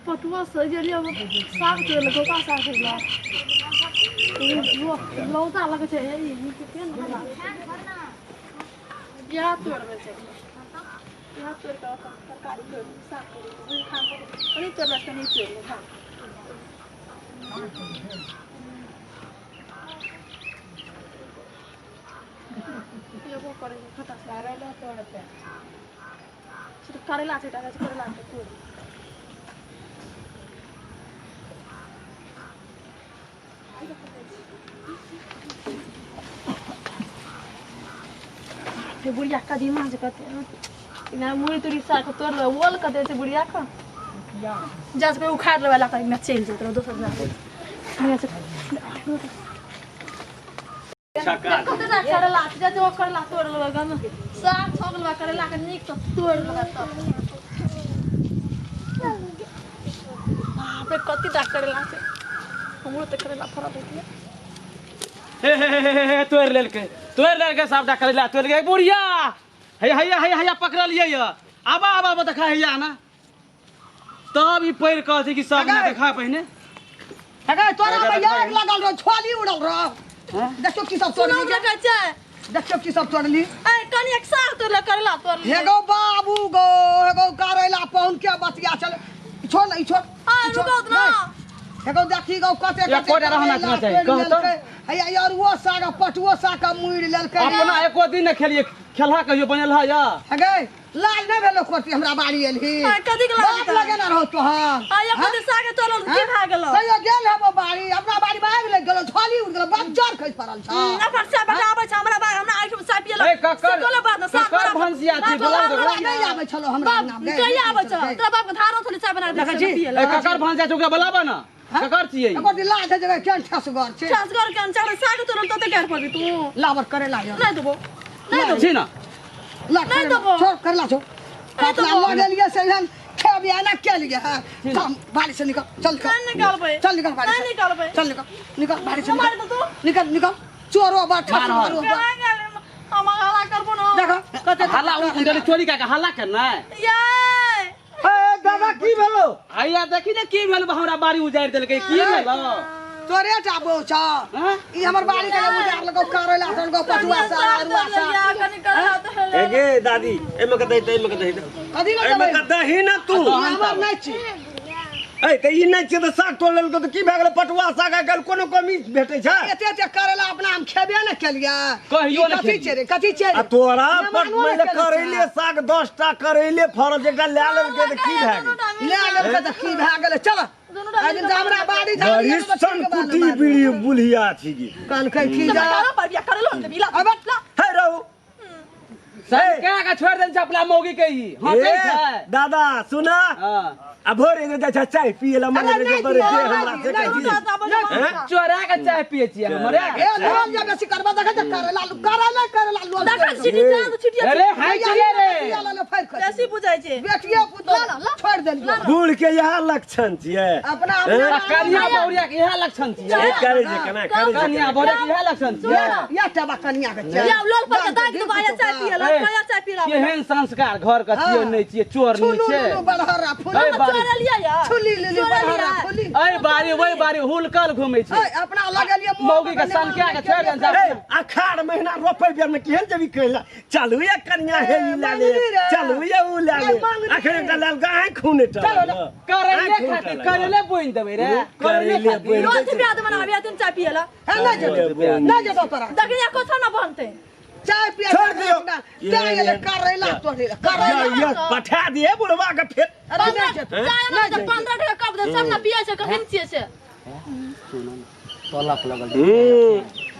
पटुआ से गेलियै साग तोड़ै लए गोटा साग तोड़ै लए लौता लगै छै हे ई नीक केहन लागै छै इएह तोड़बै छै इएह तोड़ि कऽ अपन तरकारी तोड़ि साग तोड़ि कनि तोड़लक कनि तोड़ि लेब हँ एगो करै छै खतम करैलो तोड़तै करैला छै करैला के तोड़ि हे बुढ़िया कदीमा जे कते इना मुड़ी तुड़ी साग तोड़ ले ओल कते छै बुढ़िया के जा सके उखाड़ लेबै ला कहीं चलि जेतै दोसर दिना कते करैला छै जा जो करैला तोड़ लेबै गन साग छौंक लेबै करैला के नीक से तोड़ लेबै तब बाप रे कते टा करैला छै हमरो तऽ करैला फड़ल होइए हे हे हे हे हे तोड़ि लेलकै तोड़ि लेलकै सबटा करैला तोड़ि लेलकै बुढ़िया हे हैया हैया हैया पकड़लियै यऽ आबा आबा आबा देखा हैया ना तब ई पढ़ि कहै छै कि सब ना देखा पहिने हे तोरा में आग लागल रहो छोली उड़ल रहो देखियो की सब सुनो तोड़ली देखै छै देखियो की सब तोड़ली ए कनि एक साग तोड़ ले करैला तोड़ ले हे गो बाबू गो हे गो करैला पहुन के बतिया चल छोड़ ना ई छोड़ आ ई छोड़। रुको ना नहीं। हे गो देखी गो कते या कते कोटा रहना करैला चाही, तोड़ि कह तऽ। लेलकै। हैया अरुओ साग आ पटुओ साग के मुड़ि लेलकै अपना एको दिन ने खेलिए खेलहा कहियो बनेलहा या हे गै लाज नहि भेलो कोती हमरा बाड़ी एलही आ, कथी के लाज बाप लगे ना रहो तोहर आ एक दिन साग तोड़ल की भए गेलो कहियो गेल हेबो बाड़ी अपना बाड़ी में आबि लागि गेलो छाली उड़ि गेलो बज्जर खसि पड़ल छ अपन से बटाबै छै हमरा बा हमरा आँखि में चाय पियला ए, ककर- सिकोले बात ना साग ककर भंसिया छी? बोलाउ तऽ ओकरा। नहि आबै छलो हमरा अंगना में कहिया आबै छ तोरा बाप के धारो थोड़ी चाय बना देखै दे छी? पियला ए ककर भंसिया छै ओकरा बोलाबऽ ना ककर छियै एकर दिन लाज है जगह केहन ठेसगर छै चास घर के अनचार साग तोड़ल तो ते गार पड़बी तू लाबर करेला यऽ नहीं देबो नहीं देबो छी ना ला नहीं करेला देबो। छोड़ करेला छोड़ नहीं अपना देबो। लऽ गेलियै से एहन खेबी एना के लिए है चल बाड़ी से निकल चल निकल नहीं निकालबै चल निकल बाड़ी नहीं से निकालबै चल निकल निकल बाड़ी से मार निकल दे तू निकल निकल चोरो बा ठसगरो बा हम हला करबो ना देखो कते हल्ला उ चोरी कए के हल्ला करनाइ ये ए दादा की भेलो हैया देखी ने की भेल हमरा बाड़ी उजाड़ि देलकै की भेल तोरे टा बो छ हाँ? ई हमर बाड़ी के उजार लगो करेला लगो पटुआ सा अरुआ सा कनी करला तो ए गे दादी एमे के दही एमे के दही कथी लग एमे देबै के दही ना तू ई हमर नहि छी ए त ई नहि छै त साग तोड़ लेलको त की भए गेलै पटुआ साग आइ काल्हि कोनो कमी भेटै छै एते एते करेला अपना हम खेबे ने केलियै कहियो ई ने कथी खेलियै। छै रे कथी छै आ तोरा पर मेहमानो मानि ने ले केने करैले छै। साग 10 टा करैले फड़ल छै, एकटा लए लेलकै त की भए गेलै ले लेलकै तऽ की भए गेलै चल दुनू टा आइ दिन तऽ हमरा बाड़ी झाड़ी बड़ी सन कुटी बीड़ी बुढ़िया छी गे कहलकै की जा करो पर बिया करलो ने बिला अबे ला हे रहू सनका के छोड़ि देने छै अपना मौगी के ई हँसै ए, छै दादा सुना हाँ। आ भोरे जे जाइ छै चाय पिए ला मन अरे रे नहि बड़े पिए, देह हमरा नहि से पिए, कहै छी। हैं? चोरा के चाय पिए छियै हमरे ए लोल जे बेसी करबा देखै छै करेला करेला करेला लोल देखा छिटी जान छिटी अरे हाय छियै रे ले फाड़ खा बेसी बुझाइ छै बेटिए पुतोह ला, ला। छोड़ि देलियो बूढ़ के इएह लक्षण छियै अपना हैं? आ कनिया बहुरिया के इएह लक्षण छियै ए, करै छै केना करै छै कनिया बहुरिया के इएह लक्षण छियै या टबा कनिया के चाय या लोल पर के दाग दबा या चाय पियला ए, या चाय पियला केहन संस्कार घर के छियै नहि छियै चोर नहि छुलू छै लुलू बड़हरा फुली ए, बारी चोरलिया या छुली लुलू बड़हरा फुली अरे बारी ओहि बारी हुलकल घूमै छै ए अपना लगलिए मौगी के सनका के छोड़ि देने छै ए, अखाड़ महीना रोपै बेर में केहन जेबी कहला चलू ये कनिया हे ई लए ले मंगनी रे। चलू ये ऊ लए ले ए, मंगनी। अखन एकटा लेल गाय खून चलो ना। करैले खातिर करैले बोनि देबै रे करैले करैले खातिर बोनि। रोज पिया दे बना बिया तुम चाय पियला है नहि जेतौ नहि जेतौ तोरा देखिया कथो ना बनते चाय पिया छोड़ दियौ। चाय गेलै करैला तोड़ै करैला ये पठा दिए बुढ़वा के फेर अरे नहि जेतौ चाय ना 15 टका कप दे सब ना पिया छै कखन छियै से तलक लगल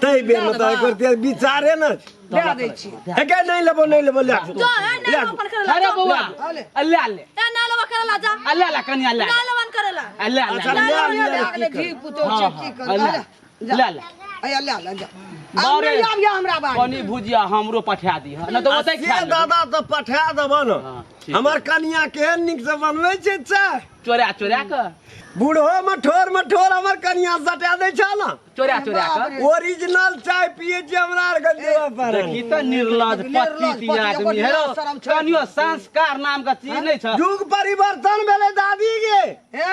तै बेर में तऽ एकर तेर विचारे न दए दै छी हे गे नहीं लेबो नहीं लेबो ले जो है ना अपन करेला अरे बौआ ले। अल्ला ले ए ना लेवा करेला जा अल्ला ला कनिया ला ना लेवन करेला अल्ला ला अच्छा, ले ले ले, ले की घी पुतोह छै की करू अल्ला ले ले ले अया ले ले जा आब बारे। नहि आबिया हमरा बाड़ी कनी भुजिया हमरो पठा दीह नहि तऽ ओतै से खा लेबै। दादा तऽ पठा देबो न हाँ, ठीक। हमर कनिया केहन नीक से बनबै छै चाय चोरा चोरा कऽ बूढ़ो में ठोर में ठोर हमर कनिया सटा दै छै ने चोरा चोरा कऽ ओरिजिनल चाय पिए छी हमरा आर के देबऽ पड़े देखी तऽ निर्लज निर्लज पति पति, आदमी एगो हे रौ शरम छै। कनियो संस्कार नाम के चीज नहि छ युग परिवर्तन भेलै दादी के हे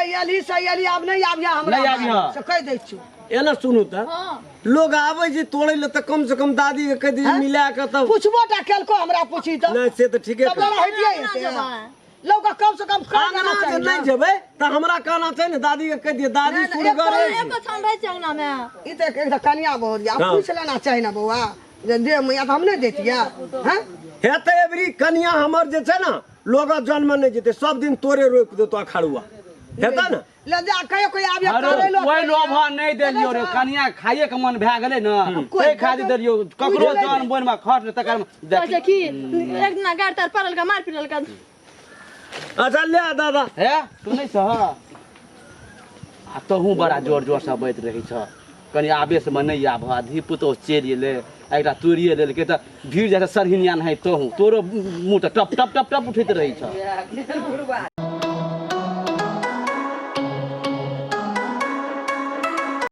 एलही से एलही, आब नहि आबिया हमरा। नहि आबिहऽ। से कहि दै छियौ। एना सुनू तऽ, हँ। लोग आबै छै तोड़ै लए तऽ कम से कम दादी के कहि दियै मिला कऽ तब। पुछबो टा केलको हमरा, पूछी तऽ। नहि, से तऽ ठीके। तब लड़ा हैतियै अंगना एते। जेबै। लोक कम से कम कहि देना आंगना जे चाही नहि ने। जेबै तऽ हमरा कहना छै ने, दादी के कहि दियै, दादी नहि, नहि, सुनगर अछि। एको छान रहै छै अंगना मे। ई तऽ एक तऽ कनिया बहुत यऽ। हँ। पूछि लेना चाही ने बौआ, जे दे मैया तऽ हम नहि दैतियै। हँ। हेतै एबरी कनिया हमर जे छै ने, लोग जन्म नहि जेतै, सब दिन तोरे रोपि देतो अखड़ुआ, हेतै ने? ले जा, कहियो कोई आबिया अरे करैलो। ओहि लोभ नहि देलियौ रे, कनिया खाइए के मन भए गेलै ने, ताहि खातिर देलियौ। ककरो जान बोन मे खट ने तकर देख। कहै छै कि एक दिना गाड़ तार पड़ल, मार पीटल। अच्छा ले दादा। हे, तू नहि सह आ तहूँ बड़ा जोर जोरसँ बैत रहै छह। कनि आवेशमे नहि आबह। आ धी पुतोहु चलि एलै आ एकटा तोड़िए लेलकै तऽ भीड़ जाइ छै सरहिनिया नहाय। तोहूँ तोरो मुँह तऽ टप टप टप टप उठैत रहै छह।